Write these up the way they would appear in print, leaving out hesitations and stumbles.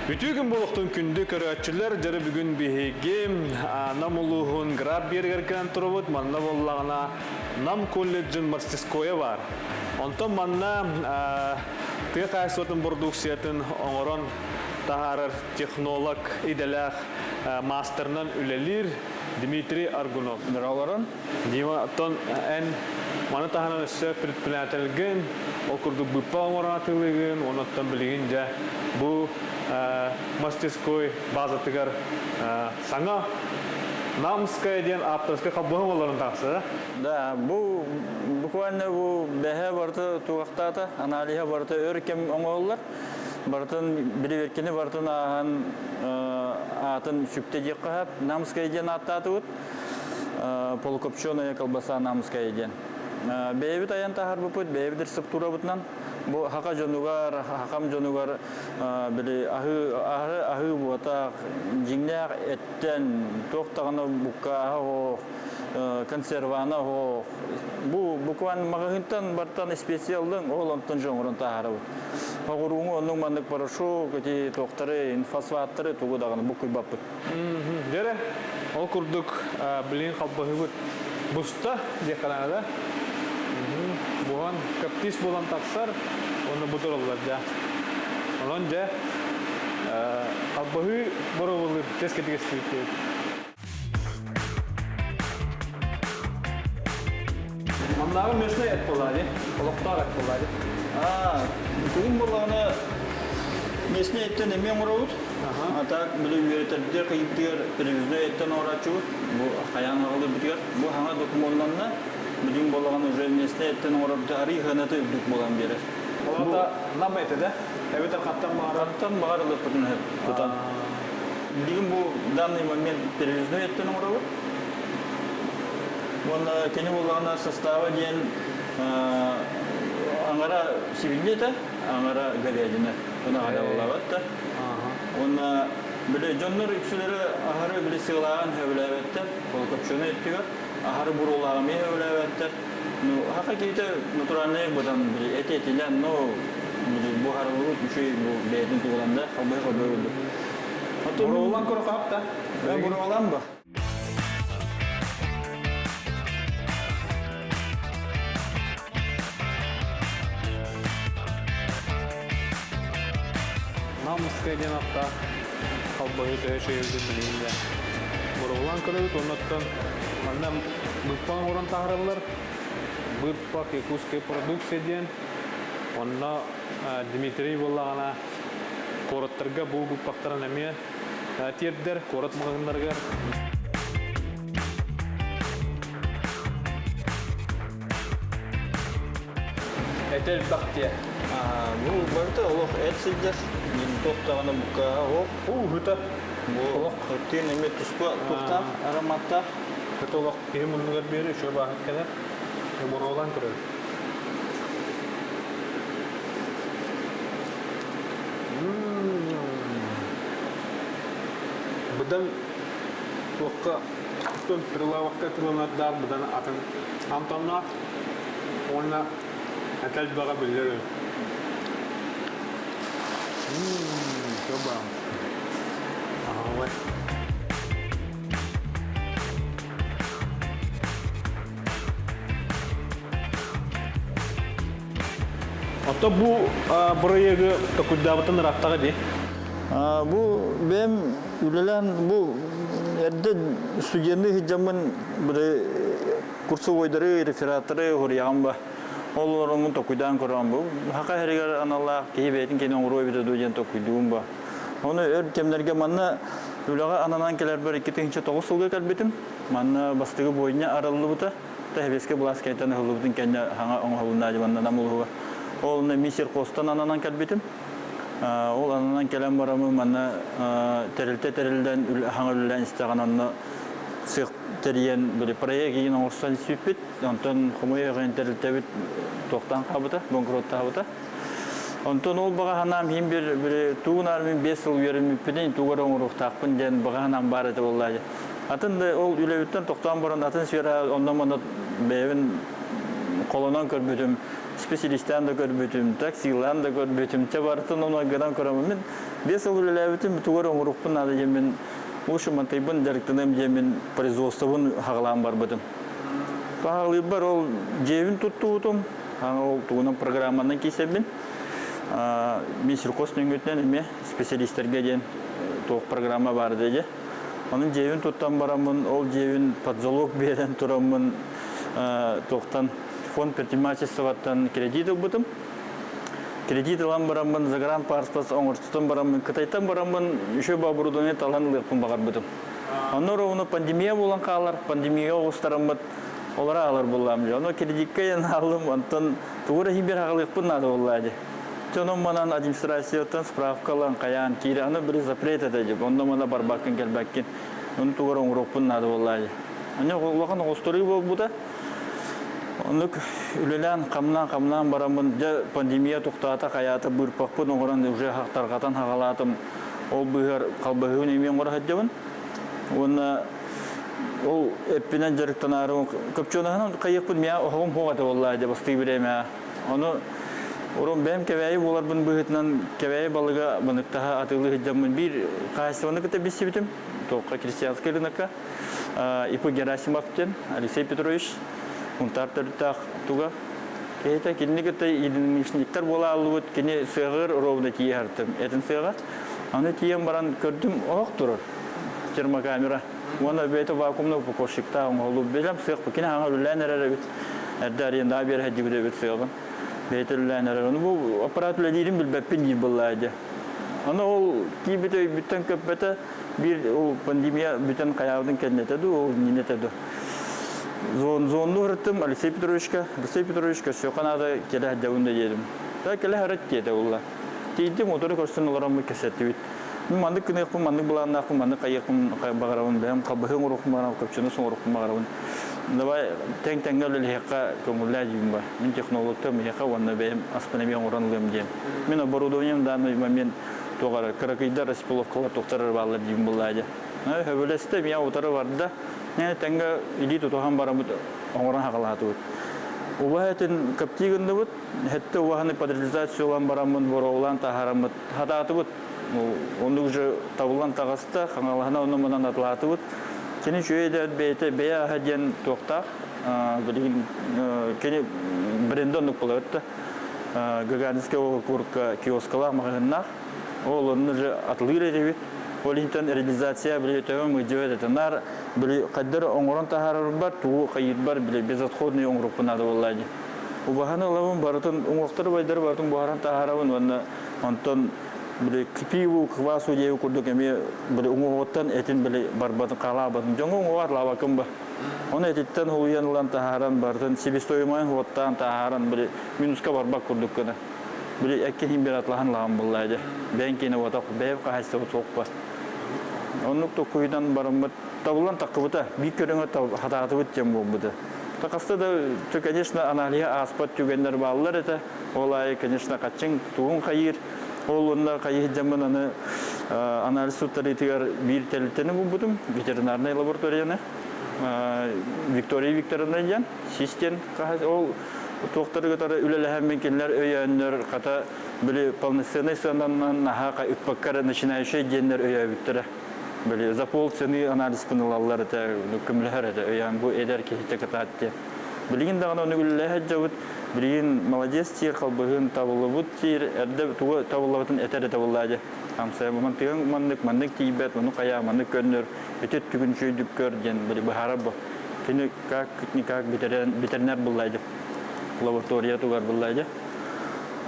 Үтүө күн буолуохтун күндү көрөөччүлэр, дьөрү бүгүн биһиги Нам улууһун Граб биэригэр кэлэн турабыт. Манна буоллаҕына Нам колледжын мастерскойа баар. Онтон манна тыа хаһаайыстыбатын бородууксуйатын оҥорон таһаарар технолог идэлээх маастарынан үлэлиир Дмитрий Аргунов. Олорон. Дима, оттон эн маны таһынан өссө предпринимательгин, ол курдук быыппа оҥорон атыылыыгын, онон билигин дьэ бу мастерской базатыгар саҥа Намская диэн ааптарскай холбоһуҥ олорон тахса. Да, бу буквально бу бэһэ барыта тугахтаата, аналиһа барыта өр кэм оҥоһуллар. Барытын бирибиркини барытын ааһан аатын сүктэ диэххэ сөп. Намская диэн ааттаатыбыт. Полукопченая колбаса Намская диэн. Бэйэбит айан таһаарбыппыт, бэйэбит рецептурабытынан. Бу хака дьонугар, хакам дьонугар били аһыы аһы аһыы буотах, дьиҥнээх эттэн, туох даҕаны буккааһа оһох, консервана оһох. Бу буквально маҕаһыынтан бартан специя ыллыҥ, ол онтон дьоҥорон таһаарабыт. Оҕурууҥу оннук маннык порошок, ити туохтары, фосфаттары тугу даҕаны буккуйбаппыт. Дьэрэ, ол курдук билигин халбаһыбыт буста диэххэ наада. Буһан каптис буолан тахсар, уонна бутураллар дьэ. Онон дьэ, халбаһыы боруобалыыр тэскэтик эстибит Маннааҕы местный эт буолаа дии, олохтоох эт буолаа дии. Аа, тугун буоллаҕына местный эттэн эмиэ оҥоробут. А так били үөрэтэрдэр кыйыптыгар привязной эттэн оҥорооччубут. Бу хайаан аҕалырбытыгар бу хаҥа докумуоннанна. Билигин буоллаҕына уже местный эттэн оҥорорбут арый сыаната үрдүк буолан биэрэр. Олата нам этэ да? Эбэтэр хаттан баҕарар? Хаттан баҕар ылыппытын тутан. Билигин бу данный момент перевязной эттэн оҥоробут. Уонна кини буоллаҕына состава диэн аҥара сибинньэ этэ, аҥара говядина. Уна аҕаллабат да. Уонна били дьоннор үксүлэрэ аһары били сыалааҕын сөбүлээбэттэр, полукопченый өттүгэр аһары буруолааҕын эмиэ сөбүлээбэттэр. Ну, хака киһитэ натуральный бытан били эти этинэн, но били буһарыллыбыт үчүгэй бу бэйэтин тугунан да халбай халбай курдук. Буруолан көрө да? Буруолан ба. Намыскай диэн аттаах халбаһы төһө үчүгэйбитин билигин да боруобалаан көрөбүт. Оннуттан манна быыппах оҥорон таһаараллар. Быыппах якутская продукция диэн. Онно Дмитрий буоллаҕына куораттарга бу быыппахтарын эмиэ тиэрдэр куорат маҕаһыыннарыгар. Этэ элбэх диэ. Бу барыта олох эт сылдьар. Мин туох даҕаны буккааһа оһох. Ууһута. Бу олох тыын эмиэ туспа туохтаах, ароматтаах. Это олох киһи муннугар биэри үчүгэй бааһыт кэлэр. Боруолаан көрөбүт. Быдан туохха прилавокка тыланардаах быдан атын амтаннаах уонна этэ элбэҕэ биллэр үһү. Аһаҕай. Ото бу бырайыагы токуйдаабытын ырааттаҕа дии. Бу бэйэм үлэлээн бу эрдэ студенныы сылдьаммын курсовойдары, рефераттары уһуруйаҕым ба. Ол олороммун токуйдаан көрөҕүм бу. Хака иһэригэр аналлаах киһи бэйэтин киэнэ оҥоруо эбитэ дуу диэн токуйдуум ба. Ону өр кэмнэргэ манна үлэҕэ ананан кэлэрбэр 2009 сылга кэлбитим. Манна бастакы бойня арыллыбыта. Тэһэбиэскэ былаас кэнниттэн ыһыллыбытын кэннэ хаҥа оҥоһулунна манна Нам улууһугар. Ол онно миссер-хостон ананан кэлбитим. Ол ананан кэлэн бараммын манна тэрилтэ тэриллэн хаҥа үлэлээн истэҕин онно сыах тэрийэн били проект иин оҥорсон испиппит. Онтон хомойуох иһин тэрилтэбит туохтаан хаалбыта, банкроттаабыта. Онтон ол баҕа санаам иһин бир били тугун армин 5 сыл үөрэммиппинин тугу эрэ оҥоруохтаахпын диэн баҕа санаам баар этэ буоллаа Атын да ол үлэбиттэн тохтоон баран атын сфера онно-манна бэйэбин Холонон көрбүтүм, специалистаан да көрбүтүм, таксилаан да көрбүтүм, чэ барытын ону гынан көрөмүн. Мин 5 сыл үлэлээбитим, тугар оҥорукпун наада диэммин, ушу мантайбын дьарыктаныам диэммин производствобун хаҕалаан барбытым. Хаҕалыырбар ол дьиэбин туттубутум, ол тугунан программанан киисэбин. Минсельхоз нөҥүөтүнэн эмиэ специалистэргэ диэн туох программа баар дии. Онон дьиэбин туттан бараммын, ол дьиэбин под залог биэрэн тураммын туохтан фонд предпринимательствоттан кредит ылбытым. Кредит ылан бараммын, загранпаспорт оҥортутан бараммын, Кытайтан бараммын, еще оборудование талан ылыахпын баҕарбытым. Онно ровно пандемия буолан хаалар, пандемияга оҕустараммыт олора алар буллаам дьэ. Ону кредиккэ янаалым, онтон тугу эрэ иһин хаҕалыахпын наада буоллаа дии. Онон манан администрацияттан справка ылан хайаан киирэ, аны били запрет этэ дии. Онно мана барбаккын кэлбэккин. Ону тугар оҥоруохпун наада буоллаа дии. Аны улахан оҕустарыы буолбута. Оннук үлэлээн, хамнаан-хамнаан бараммын, дьэ пандемия тохтоото, хайаата быырпахпын оҥорон уже тарҕатан хаҕалаатым. Ол быыһар халбаһыыбын эмиэ оҥоро сылдьабын. Уонна ол эппинэн дьарыктанаарым көпчүөнаһынан хайыахпын миэ оһоҕум суох этэ буоллаа дьэ бастыы бириэмэ. Ону урун бэйэм кэбээйи буоларбын быһыытынан кэбээйи балыга баныктаһа атыылыы сылдьаммын биир хаһаайыстыбаны кытта билсибитим. Туохха крестьянскай рынокка ИП Герасимов диэн Алексей Петрович Мунтаар төрүттээх туга киһитэ кинини кытта единомышленниктар буола ааллыбыт кини сыаҕыгар ровно тиийэ сырыттым этин сыаҕа аны тиийэн баран көрдүм оһох турар термокамера уонна бэйэтэ вакуумный упаковщиктаах оҥоһуллубут билэм сыах кини хаҥа үлэлээн эрэр эбит эрдэ арендаҕа биэрэ сылдьыбыт эбит сыаҕын бэйэтэ үлэлээн эрэр ону бу аппарат үлэлиирин билбэппин диир буоллаа дии аны ол киирбит өйбүттэн көппөтө биир ол пандемия бүтэн хайаабытын кэннэтэ дуу ол иннинэтэ дуу Зонну ырыттым Алексей Петровичка. Алексей Петрович көрсүөххэ наада кэлэ сылдьабын да диэтим. Да кэлэ сырыт диэтэ булла. Тиийдим утары көрсөн олороммут кэпсэттибит. Мин маннык гыныахпын, маннык былааннаахпын, маннык хайыахпын баҕарабын, бэйэм халбаһы оҥоруохпун баҕарабын, көпчөнү оҥоруохпун баҕарабын. Давай тэҥ-тэҥҥэ үлэлэһиэххэ көҥүллээ диибин ба. Мин технологтар миэхэ уонна бэйэм аспын эмиэ оҥорон ылыам диэм. Мин оборудованием в данный момент туох эрэ кыракыйдар распиловкалар туохтар бааллар диибин буллаа дьэ. Хөбүлэстэ, миэхэ утары барда. Тэҥҥэ илии тутуһан бараммыт оҥорон хаҕалаатыбыт. Убаһа этин коптии гынныбыт, хэттэ убаһаны патеризация ылан бараммыт, боруобалаан таһаараммыт, хатаатыбыт. Оннук уже табыллан таҕыста, хаҥалаһына онно-манан атылаатыбыт. Кини үчүгэй да бэйэтэ бэйэ аһа диэн туохтаах, билигин кини бренде оннук буолар да. Гагаринскай округка киоскалаах маҕаһыыннаах. Ол онно же атылыыр этибит. Ол иһинтэн реализация били төһө мыдьыбат этэ. Наар били хайдары оҥорон таһаарарбар, тугу хайыырбар били безотходный оҥорукпун наада буолла дии. Убаһаны ылабын барытын уҥуохтары байдары барытын буһаран таһаарабын уонна онтон били пиву, квасу диэби курдук эмиэ били уҥуоҕуттан этин били барбатын хаалаабатын. Дьоҥҥо уҥуоҕа атлаабаккын ба. Оны этиттэн хулуйан ылан таһааран барытын себестоимоһын хуоттаан таһааран били минуска барбат курдук гына. Били эккин бир атлаһан лаҕан буллаа дьэ. Бэйэн киэнэ уотах бэйэм хаһайсыбыт суохпа. Оннук токкуйдан бараммыт табыллан таххыбыта. Биир көрүҥэ хатаатыбыт диэн буолбута. Тахаста да, то, конечно, аналиһа ааспат түгэннэр бааллар этэ. Ол аайы, конечно, хаччыҥ тугун хайыыр. Ол онно хайыы дьаммын аны анализ туттарыытыгар биир тэрилтэни булбутум, ветеринарнай лабораторияны. Виктория Викторовна диэн, сис диэн ол туохтары кытары үлэлэһэммин кинилэр өйөөннөр хата били полноценный сыананан наһаа ыппакка начинающий диэннэр өйөөбүттэрэ. Били за полцены анализпын ылаллар этэ, көмөлөһөр этэ өйөөн бу эдэр киһитэ кытаат диэн. Билигин даҕаны ону үлэлэһэ сылдьабыт. Билигин молодец диир, халбыһын табыллыбыт диир, эрдэ тугу табыллыбытын этэр этэ буоллаа дии. Амсайа мантыгын маннык, маннык тиийбэт, ону хайаа, маннык көннөр, ити өттүгүн үчүгэйдик көр диэн били быһаарар бу. Кини как никак ветеринар буллаа дии. Лаборатория тугар буллаа дии.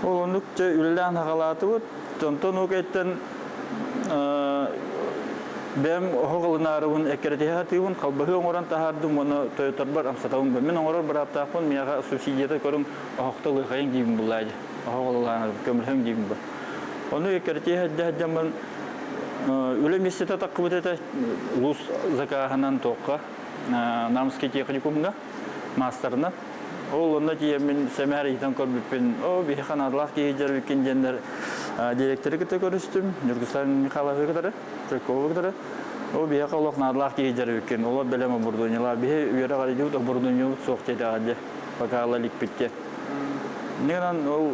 Ол оннук дьэ үлэлээн хаҕалаатыбыт. Онтон ол кэттэн бэйэм оһох ылынаарыбын эккирэтиһэ сатыыбын, халбаһыы оҥорон таһаардым уонна тойоторбор амсатабын. Мин оҥорор бырааптаахпын, миэхэ субсидията көрүҥ, оһохто ылыахайыҥ диибин буллаа дии. Оһох ылылаан көмөлөһүҥ диибин бу. Ону эккирэтиһэ сылдьаммын үлэ миэстэтэ таххыбыт этэ улуус закааһынан туохха Намский техникумҥа маастарынан. Ол онно тиийэммин сэмээр ыйытан көрбүппүн, о, биһиэхэ наадалаах киһи дьарбиккин диэннэр директоры кытта көрүстүм, Ньургустан Михайловы кытары, Чойкову кытары. Ол биһиэхэ олох наадалаах киһи дьарбиккин, олор бэлэм оборудованиелаах. Биһи үөрэх арыйдыбыт, оборудованиебыт суох диэтэҕэ дии. Пока ала иликпит диэн. Нигынан ол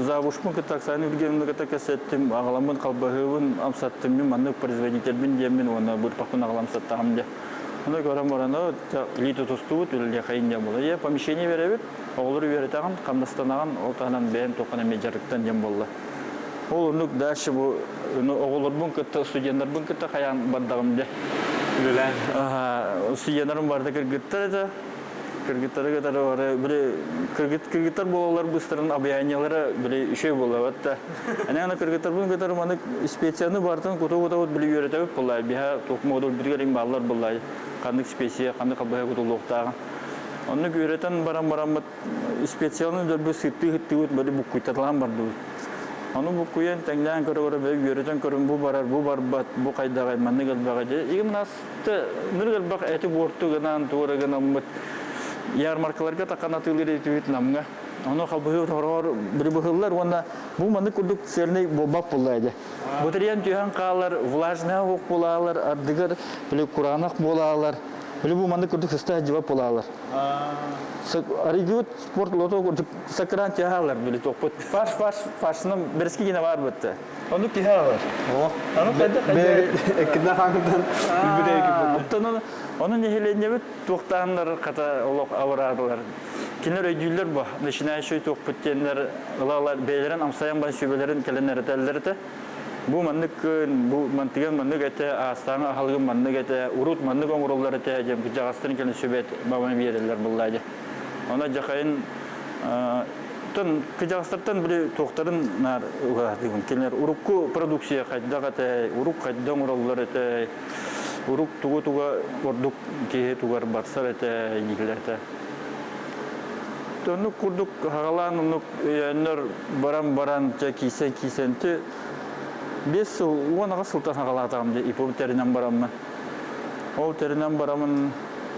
завушпун кытта Оксана Евгеньевна кытта кэсэттим, аҕаламмын халбаһыыбын амсаттым, мин маннык производительбин диэммин уонна бырпахпын аҕалам саттаҕым диэ. Ону көрөн баран, илии тутустубут, үлэлиэхэйин диэн буолла. Е, помещение беребит, оҕолору үөрэтэҕин, хамнастанаҕын, ол таһынан бэйэм туоххана эмиэ дьарыктан диэн буолла. Ол оннук дальше бу оҕолорбун кытта, студеннарбын кытта хайаан бардаҕым дьэ. Үлэлээн. Студеннарым барыта кыргыттар этэ. Кыргыттары кытары бары били кыргыттар буолалар быстарын обаяниялара били үчүгэй буолла да. Аны кыргыттарбын кытары маннык специяны бартын куту-кутабыт били үөрэтэбит буолла. Биһа туох модуль бүтүгэр бааллар буолла. Ханнык специя, ханнык халбаһа кутуллуохтааҕын. Оннук үөрэтэн баран бараммыт специалны дөрбү сыттыы-сыттыыбыт били буккуйтаталаан бардыбыт. Ону буккуйан тэҥнээн көрө-көрө били үөрэтэн көрөн бу барар, бу барбат, бу хайдаҕай, маннык элбэҕи дьэ. Игин Ныр элбэх эти буорту гынан, туора гынаммыт ярмаркаларга такан атыылыр этибит Намҥа. Ону халбыһы хороор бырыбыһыллар уонна бу маннык курдук цельный буолбат буолла эде. Бутырыйан түһэн хаалар, влажная уох буолаалар, ардыгар били кураанах буолаалар, били бу маннык курдук сыста дьиба буолаалар. Арыйдыбыт спорт лото курдук сакыран тяһалар били тохпут. Фарш фарш фаршынан берески гина бар бытты. Ону киһи аҕар. Аны хайда хайда Эккиннэ хаанытан билбит Оттон ону нэһилиэнньэбит туохтааннар хата олох абыраатылар. Кинилэр өйдүүллэр бу. Начинающий туохпут диэннэр ылалар бэйэлэрин амсайан баран сүбэлэрин кэлэн эрэтэллэр этэ. Бу маннык бу мантыган маннык этэ, аастааҥы аһылыгын маннык этэ, урут маннык оҥороллор этэ диэн кырдьаҕастарын кэлэн сүбэ бабаны биэрэллэр буллаа дии. Онон дьахайын Тон кыдьаҕастартан били туохтарын наар уһаатыгын. Кинилэр урукку продукция хайдах этэй, урук хайда оҥороллор этэй, урук тугу-туга ордук киһи тугар барсар этэ дииллэр этэ. Оннук курдук хагалаан оннук өйөөннөр баран-баран чэ киisen-киisen ти 5 сыл 18 сылтан хагалаатаҕым дии ИПО тэринэн бараммын. Ол тэринэн барамын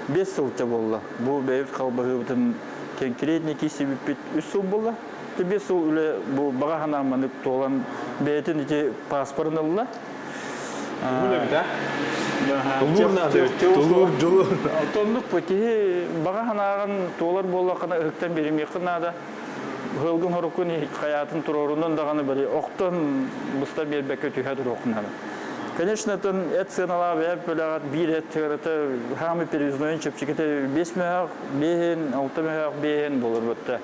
5 сылча буолла. Бу бэйэбит халбаһыыбытын конкретно киирсибиппит үс сыл буолла. 5 сыл үлэ бу баҕа санаам маннык туолан бэйэтин ити паспорын ылла. Тулуур наада тулуур дьулуур. Оннук бу киһи баҕа санааҕын туолар буоллаххына ыһыктан биэримиэххин наада. Ыһылгын хоруккун хайаатын туруорунан даҕаны били охтон буста биэрбэккэ түһэ туруоххун наада. Конечно, тон эт сыаналаах бэйэп бөлөҕөт биир эт сыарата хаамы перевезнойун чэпчэкитэ 5 мөһөөх, биэһин, 6 мөһөөх биэһин болор бытта.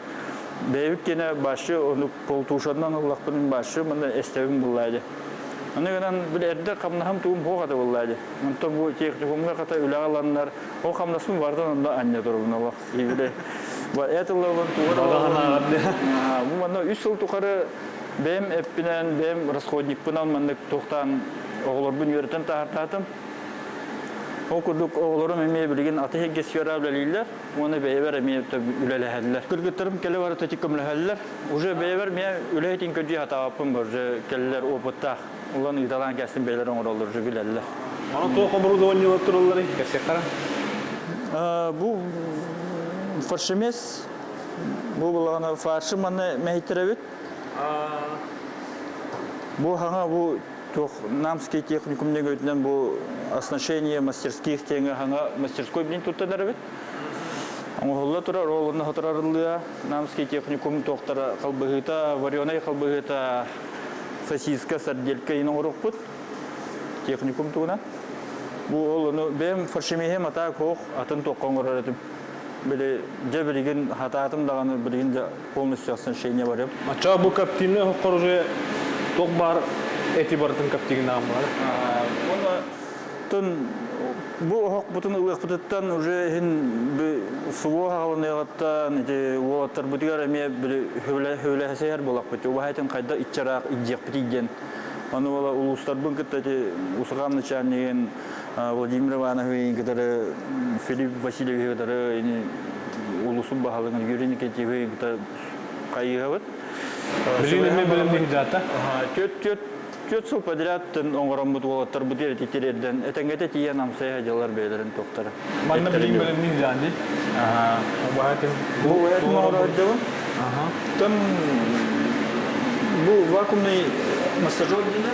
Бэйэбит киэнэ башы ону полтушаннан ыллахпын башы маны эстэбин буллаады. Аны гынан били эрдэ хамнаһым тугум хуох ата буллаады. Онтон бу техникумга хата үлэҕэ ыланнар, ол хамнаспын барытын онно анньа турабын олох. Били эт ыллабын тугар Бу манна 3 сыл тухары бэйэм эппинэн, бэйэм расходникпынан маннык туохтаан оҕолорбун үөрэтэн таһартаатым. Ол курдук оҕолорум эмиэ билигин аты сиргэ сфера үлэлииллэр уонна бэйэбэр эмиэ үлэлэһэллэр. Кыргыттарым кэлэ бара тэтик көмөлөһөллөр. Уже бэйэбэр эмиэ үлэһитин көрдүү хатаабаппын уже кэллэр опыттаах. Улан ыыталаан кэстин бэйэлэр оҥороллор уже билэллэр. Аны туох оборудование туралларый кэпсиэххэ Бу фаршемес бу булаҕына фаршы манна мэһиттэрэбит. Бу хаҥа бу туох Намский техникум негөтүнэн бу оснащение мастерских тиэҥэ хаҥа мастерской билин туттан эрэбит. Оҥоһулла турар, ол онно хоторарыллыа. Намский техникум туохтара халбыһыыта, вареный халбыһыыта, сосиска, сарделька иин оҥоруохпут. Техникум тугунан. Бу ол ону бэйэм фаршемиһим атаак хоох атын туохха оҥорор этим. Били дьэ билигин хатаатым даҕаны билигин дьэ полностью оснащение барым. Ачча бу коптильный оһоххор уже туох баар эти барытын коптигнаан бар. Уонна тон бу оһохпутун ылыахпытыттан уже иһин суво хаҕаланыаҕыттан ити уолаттарбытыгар эмиэ били хөбүлэһэсэһэр буолахпыт. Убаһайтын хайда иччараах идиэхпитий диэн. Ону буола улуустарбын кытта ити Усукам начальнигын Владимир Ивановичы кытары Филипп Васильевичы кытары ини улусун баһылыгын Юрий Никитьевы кытары хайыһабыт. Билигин эмиэ бэлэмниир дата. 4 сыл подряд оҥороммут уолаттарбыт тириэрдэн этэҥҥэтэ тиийэн амсайа дьалар бэйэлэрин туохтара. Манна билигин бэлэмниир дьаанди. Бу оҥорордубун. Там бу вакуумный массажер дине.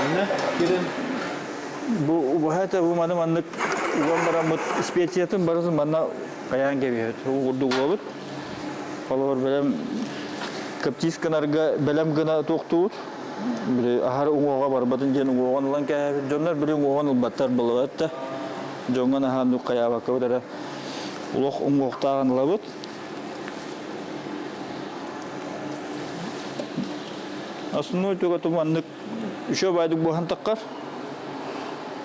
Анна кирин Бу убаһата бу маны маннык. уган бараммыт специятын барытын манна хайаан кэбиһэбит. Уу курдук угабыт. Холобур бэлэм коптис гынарга бэлэм гына туохтуубут. Били аһар уҥуоҕа барбатын диэн уҥуоҕун ылан кээһэбит. Дьоннор били уҥуоҕун ылбаттар буолабат да. Дьоҥҥо наһаа хайаабаккабыт эрэ олох уҥуохтааҕын ылабыт. Основной туга туманнык үчүгэй баайдык буоһан таххар.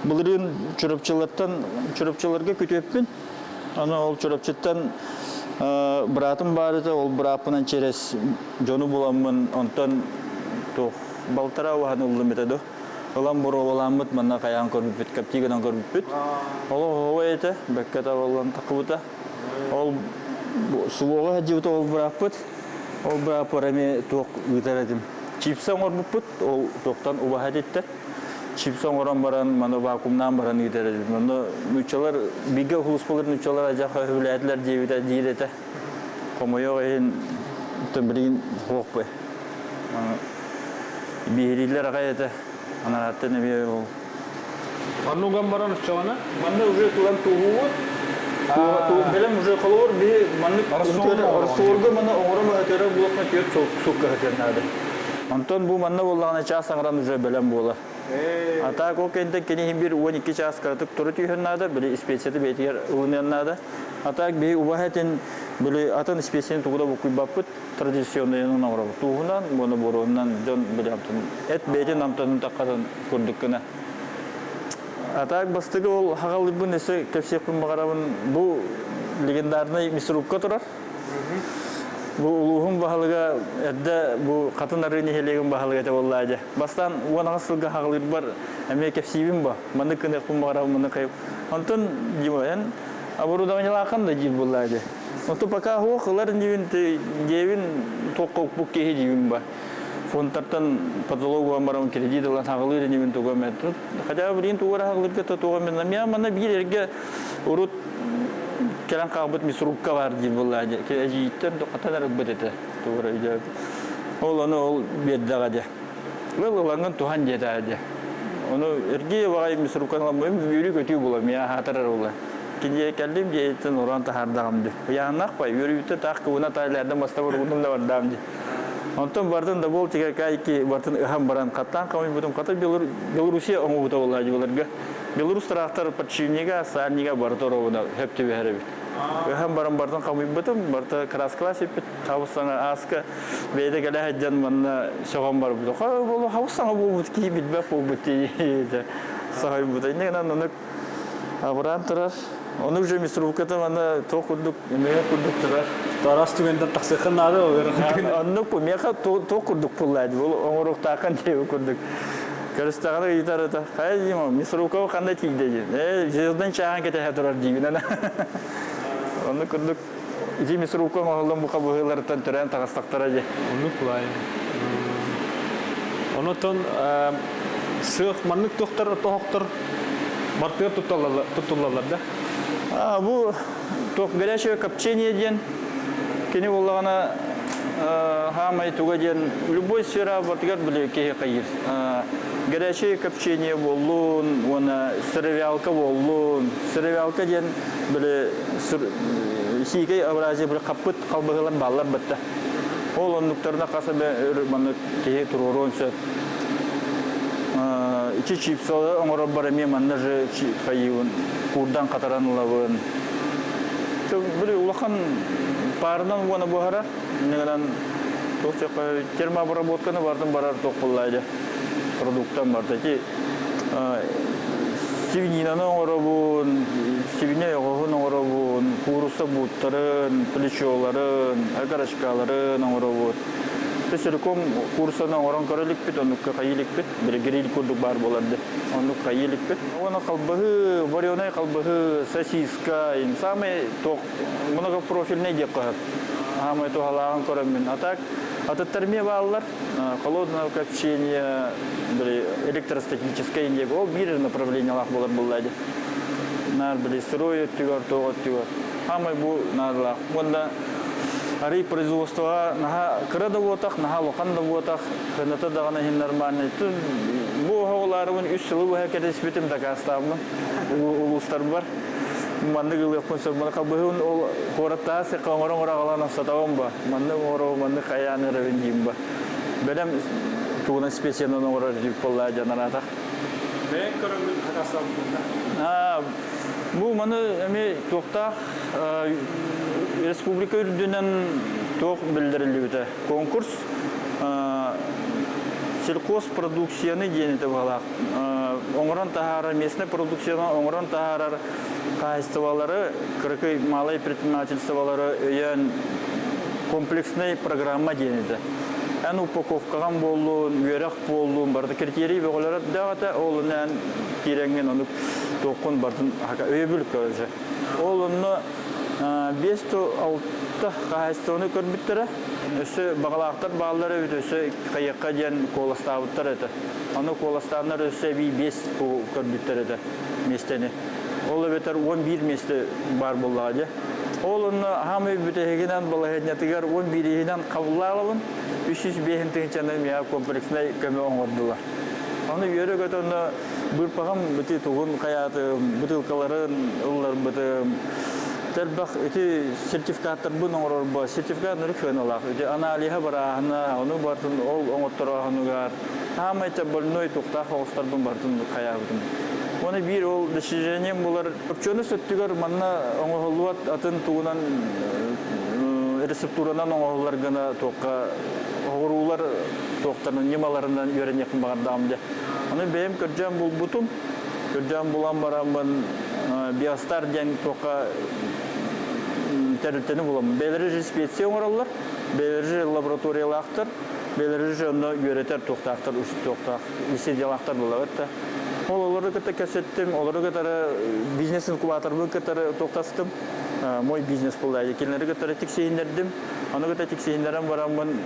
Былырыын Чурапчылартан Чурапчыларга күтүөппүн. Аны ол Чурапчыттан быраатым баар этэ, ол бырааппынан через дьону буламмын, онтон туох балтараа уһан ыллым этэ до. Ылан боруобалааммыт манна хайаан көрбүппүт, коптигынан көрбүппүт. Олох оһуобай этэ, бэккэ табыллан таххыбыта. Ол суоҕа сылдьыбыта ол бырааппыт. Ол бырааппар эмиэ туох ыытар этим. Чипсы оҥорбуппут, ол туохтан убаһа этиттэр. Чипсы оҥорон баран, маны вакуумнаан баран ыытар этим. Онно нууччалар, бииргэ улууспалар нууччалар адьах өһүлээтилэр диэбитэ диир этэ. Хомойуох иһин, билигин суохпуй. Биһирииллэр аҕай этэ. Анарааттан эмиэ ол Манна уган баран оччоҕуна? Манна уже туран тууһуубут. Бэлэм уже холобур биһи маннык рассолга маны оҥорон өтөрө буолуохна түөрт суукка сытыан наада. Онтон бу манна буоллаҕына чаас аҥаран уже бэлэм буолар. А так ол кэнниттэн кини иһин бир 12 чаас кыратык туру түһүөн наада, били специяты бэйэтигэр ылыныан наада. А так биһи убаһа этин били атын специяны тугу да буккуйбаппыт. Традиционнайынан оҥоробут. Тууһунан, уонна буруонунан дьон били эт бэйэтин амтанын таххатын курдук гына. А так бастакы ол хаҕалыйбын өссө кэпсиэхпин баҕарабын. Бу легендарный мясорубка турар. Бу улууһум баһылыга эрдэ бу Хатын Арыы нэһилиэгин баһылыга этэ буоллаа дьэ. Бастаан 18 сылга хаҕалыырбар эмиэ кэпсиибин бо. Маннык гыныахпын баҕарабын, маннык хайып. Онтон Дима эн оборудованиелааххын да диир буоллаа дьэ. Онтон пока суох ылар диибин диэбин туохха укпут киһи диибин ба. Фондтартан потолок уган баран кредит ылан хаҕылыыр инибин тугу эмэ. Хотя бы билигин тугу эрэ хаҕылыырга да туох эмэ. Миа манна биир эргэ урут кэлэн хаалбыт мясорубка баар диир буоллаа дии. Эдьиийиттэн хатан эрэ ылбыт этэ. Тугу эрэ өйдөөбүт. Ол ону ол биэрдэҕэ дии. Ыл ылаҥҥын туһан диэтэ дии. Ону эргийэ баҕайы мясорубканы ыламмын үөрүү-көтүү буолар. Миа аһаатар эрэ буолар. Кинигэ кэллим дьиэтиттэн уран таһаардаҕым дии. Ыйааннаах бай, үөрүүттэн таах кыбына таайлаардым бастабар угунум да бардаам дии. Онтон бардын да бол тигеркайки бартын ыһан баран хаттаан хамыйбытым хата Белоруссия оҥобута буолаа дьыбаларга. Беларусь трактор подшипнига, сальнига барыта оробуна хөп түбэһэр эбит. Ыһан баран бартын хамыйбытым, барыта краскалаа сиппит, хабыс саҥа ааска бэйэтэ кэлэ сылдьан манна сөҕөн барбыт. Хабыс саҥа буолбут киһи билбэт буолбут дии саһайбыта. Инньэ гынан ону Абыраан турар. Ону уже мясорубката мана туох курдук, эмиэ курдук турар. Тарас түгэнтэн тахсыаххын наада ол Оннук бу миэхэ туох курдук пуллаады бұл оҥоруктааххын диэби курдук. Көрүстэҕинэ ыйытар это. Хайа Дима, мясорубкаҕа ханна тиийдэ диэн. Ээ, звездный чааһын кэтэһэ турар диибин ана. Оннук курдук ити мясорубка оҥоһуллан бу хабыһыыларыттан төрөөн таҕыстахтара дии. Оннук кулай. Онотон сыах маннык туохтар тоһохтор бартыгар туттуллаллар да? А, бу туох горячее копчение диэн кини буоллаҕына хаамай туга диэн любой сфера бартыгар били киһи хайыыр. Горячее копчение буоллун уонна сыровялка буоллун. Сыровялка диэн били сиикэй абразия били хаппыт халбаһылар бааллар батта. Ол оннуктарына хас эмэ өр маннык киһи туруоруон сөп. Ичи чипсалы оҥорорбор эмиэ манна же хайыыбын, куурдан хатаран ылабын. Били улахан паарынан уона буһарар. Инньэ гынан туох термообработканы бардым барар туох буоллаа дьэ. Продуктан барда. Ити свининаны оҥоробун, свинья оҕоһун оҥоробун, куурусса бууттарын, плечоларын, окорочкаларын оҥоробут. Целиком кууруссаны оҥорон көрө иликпит, оннукка хайыы иликпит. Били гриль курдук баар буолар дии. Оннук хайыы иликпит. Уонна халбаһы, вареный халбаһы, сосиска, самый туох многопрофильный диэххэ сөп. Аамай туһалааҕын көрөммүн. А так атыттар эмиэ бааллар. Холодное копчение, электростатическое диэки ол биир направлениелаах буолар буолла дии. Наар били сырой өттүгэр, туох өттүгэр. Аамай бу наадалаах. Уонна арый производствоҕа наһаа кыра да буотах, наһаа улахан да буотах, кыната даҕаны иһин нормальный. Бу оһоҕол ылаарыбын үс сылы быһа кэтэспитим дакаастааммын улуустарбар. Маннык ылыахпын сөп. Маны халбыһын ол куораттаах сыхха оҥорон аҕалан астатабын ба. Маннык оҥоробун, маннык хайаан ыравын диим ба. Бэлэм тугунан специянан оҥорор дип буоллаа дьанараатах. Бэйэҥ көрөҥҥүн хатастаабыккын да? Бу маны эмиэ туохтаах республика үрдүнэн туох биллэриллибитэ. Конкурс сельхозпродукцияны диэн этэ баҕалаах. Оҥорон таһаарар, местный продукцияны оҥорон таһаарар хаһаайыстыбалары, кыракый малай предпринимательстволары өйөөн комплекснай программа диэн этэ. Эн упаковкаҕан буоллун, үөрэх буоллун, барыта критерий бөҕөлөрө даҕата, ол эн киирэҥҥин ону туоххун бартын өйөбүл короче. Ол онно 5-6 хаһаайыстыбаны көрбүттэрэ. Өссө баҕалаахтар бааллар эбит, өссө хайыахха диэн куоластаабыттар этэ. Ону куоластааннар өссө эбии 5 көрбүттэр этэ миэстэни. Ол эбэтэр 11 миэстэ баар буоллаҕа дьэ. Ол онно хаамай бүтэһигинэн балаһыанньатыгар 11-иһинэн хабыллаалабын 305 тыһыынчаны миэхэ комплекснай көмө оҥордулар. Ону үөрэ-көтө онно быырпаҕым ити тугун хайаатым, бытыылкаларын ылларбытым. Элбэх ити сертификаттарбын оҥорорбо сертификат нөрүк сыаналаах. Ити аналиһа барааһына, ону бартын ол оҥотторооһунугар хаамай больной туктаах оҕустарбын бартын хайаабытым. Оны биир ол достижением булар Копченый өттүгэр манна оҥоһуллубат атын тугунан рецептуранан оҥоһуллар гына туохха оҕуруулар туохтарынан ньымаларынан үөрэниэхпин баҕардаҕым дьэ. Ону бэйэм көрдөөн булбутум. Көрдөөн булан бараммын Биостар диэн туохха тэрилтэни буламмын. Бэйэлэрэ же специя оҥороллор, бэйэлэрэ же лабораториялаахтар, бэйэлэрэ же онно үөрэтэр туохтаахтар, туохтаах лицензиялаахтар буолабыт да. Ол олору кытта кэпсэттим, олору кытары бизнес-инкубаторбын кытары туохтастым. Мой бизнес буолла. Кинилэри кытары тиксиһиннэрдим. Ону кытта тиксиһиннэрэн бараммын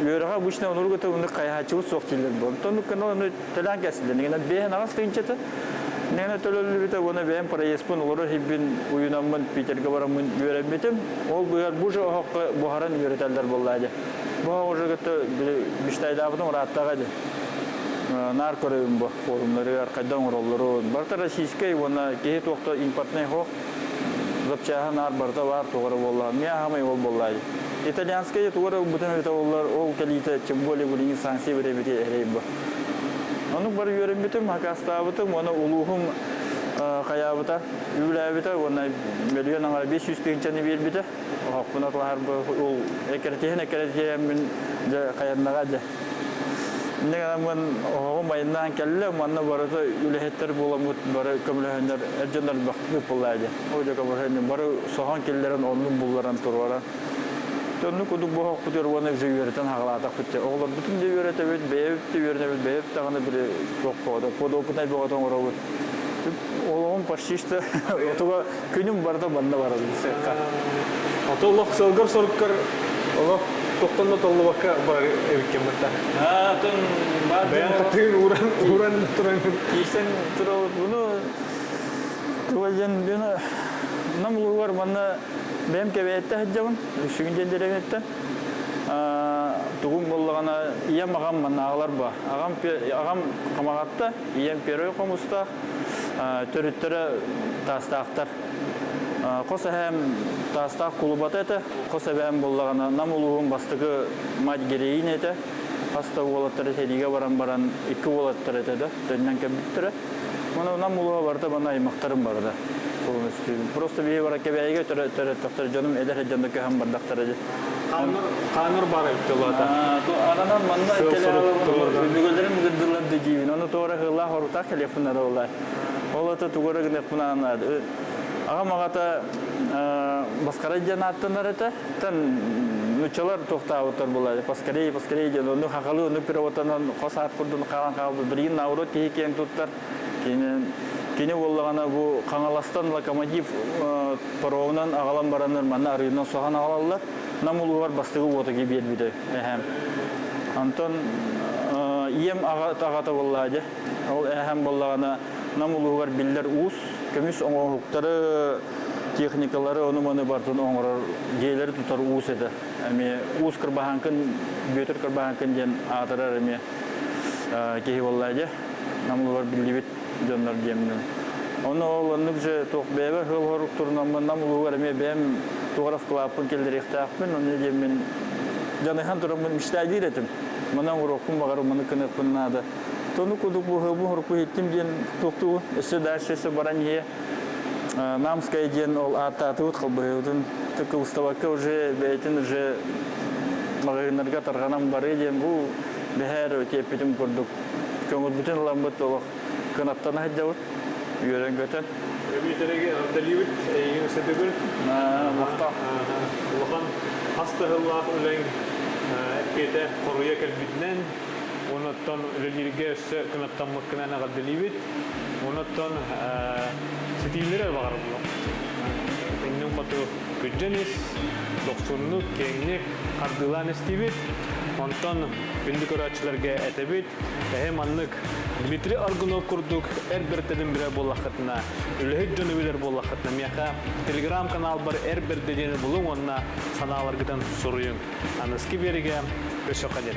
үөрэҕэ обычно онору кытта уну хайааччыбыт суох дииллэр буол. Онтон ону төлөөн кэсилэр. Нигина бэйэн аҕас тыынчата. Нигина төлөллүбүтэ уонна бэйэм проездпын олорор иһиппин уйунаммын Питергэ бараммын үөрэммитим. Ол быһар бу же оһоххо буһаран үөрэтэллэр буоллаа дии. Бу оһох уже кытта мечтайдаабытым ырааттаҕа дии. Наар көрөбүн бу форумнарыгар хайдах оҥороллорун. Барыта российскай уонна киһи туохта импортнай оһох запчаһа наар барыта баар туох эрэ буоллаҕа. Миэхэ аһамай ол буоллаа. Итальянскай тугу эрэ ылбытым эбитэ буоллар, ол кэлиитэ тем более билиҥҥи санкция бирэбити эрэй бу. Оннук бары үөрэммитим, хакастаабытым уонна улууһум хайаабыта, үбүлээбитэ уонна мөлүйүөн аҥара 500 тыһыынчаны биэрбитэ. Оһохпун атылаһарбы ол эккирэтиһэн эккирэтиһэммин дьэ хайаннаҕа дьэ. Инньэ гынан оһоҕум айаннаан кэллэ, манна барыта үлэһиттэр буоламмыт бары көмөлөһөннөр эр дьоннор элбэхтик буоллаа дии. Ол дьэ көмөлөһөн бары соһон киллэрэн оннун булларан туруоран. Оннук курдук бу оһохпутугар уонна уже үөрэтэн хаҕалаатахпыт дьэ. Оҕолорбутун да үөрэтэбит, бэйэбит да үөрэнэбит, бэйэбит даҕаны били туох бөҕөтө, подопытнай бөҕөтө оҥоробут. Олоҕум почти что отуга күнүм барыта манна барар сыахха. Ото олох сылгар-соруккар олох тохтон да толлубакка барар эбиккин бытта. Аа, тон баар Бэйэн хатыын ууран ууран туран киирсэн турабыт. Буну туга диэн бүну нам улуугар манна бэйэм кэбээттэ сылдьабын. Үксүгүн диэн дэриэбинэттэн. Тугум буоллаҕына ийэм аҕам маннааҕылар ба. Аҕам аҕам Хамаҕатта, ийэм Первый хомустаах. Төрүттэрэ Таастаахтар. Хос эһээм Таастаах кулубата этэ. Хос эбээм буоллаҕына Нам улууһун бастакы мать героиня этэ. Хас да уолаттары сэриигэ баран баран икки уолаттар этэ да төннөн кэлбиттэрэ. Маны Нам улууһа барыта маны аймахтарым барыта. Полностью. Просто биһи бара Кэбээйигэ төрөттөхтөр дьонум эдэр сылдьан да көһөн бардахтара дии. Хааннар баар эбит улаата. Аранан манна өбүгэлэрим гырдылар да диибин. Ону туора хыллаах оруктаах телефоннара олар. Ол ата тугара гыныахпын анаады. Аҕам аҕата Баскарай диэн ааттанар этэ. Тан нуччалар туохтаабыттар буолар. Паскарей, Паскарей диэн ону хахалы ону переводтанан хос аат курдун хаалан хаалбыт. Билигин наоборот киһи киэн туттар. Кини кини буоллаҕына бу Хаҥаластан локомотив паромунан аҕалан бараннар манна арыынан соһон аҕалаллар. Нам улууһугар бастакы уотаки биэрбитэ эһээм. Онтон ийэм аҕата буоллаа дьэ. Ол эһээм буоллаҕына Нам улууһугар биллэр уус, көмүс оҥоһуктары, техникалары ону-маны барытын оҥорор, дьиэлэри тутар уус этэ. Эмиэ уус Кырбаһааҥкын, Бүөтүр Кырбаһааҥкын диэн аатырар эмиэ киһи буоллаа дьэ. Нам улууһугар биллибит дьоннор диэммин. Ону ол оннук же туох бэйэбэр сыал сорук турунаммын Нам улууһугар эмиэ бэйэм туох вкладпын киллэриэхтээхпин, ону диэммин дьаныһан тураммын мечтайдыыр этим. Манан уруокпун баҕарым, маны кыныахпын наада. Тону кудук бу хылбын хорукпу иһиттим диэн туохтуу өссө дальше өссө баран иһиэ. Намская диэн ол ааттаатыбыт холбоһуутун кыбыстабакка уже бэйэтин уже маҕаһыыннарга тарҕанан барыы диэн бу бэһээр тиэппитим курдук көҥүлбүтүн ыламмыт олох кынаттана сылдьабыт үөрэн-көтөн. Дмитрийгэ эҕэрдэлиибит эйигин өссө төгүл. Махтал. Улахан хас да сыллаах үлэҥ эппиэтэ хоруйа кэлбитинэн Онуттан үлэлииргэ өссө кынаттаммыккынан эҕэрдэлиибит. Онуттан ситиилэри баҕарыллар. Иннин хоту күрдьэн ис, дохсуннук, киэҥник хардыылаан истибит. Онтон күндү көрөөччүлэргэ этэбит, эһэ маннык Дмитрий Аргунов курдук эр бэртэнин билэр буоллаххытына, үлэһит дьону билэр буоллаххытына, миэхэ телеграм-каналбар эр бэрдэ диэни булуҥ уонна санааларгытын суруйуҥ. Аныски биэригэ өссө диэн.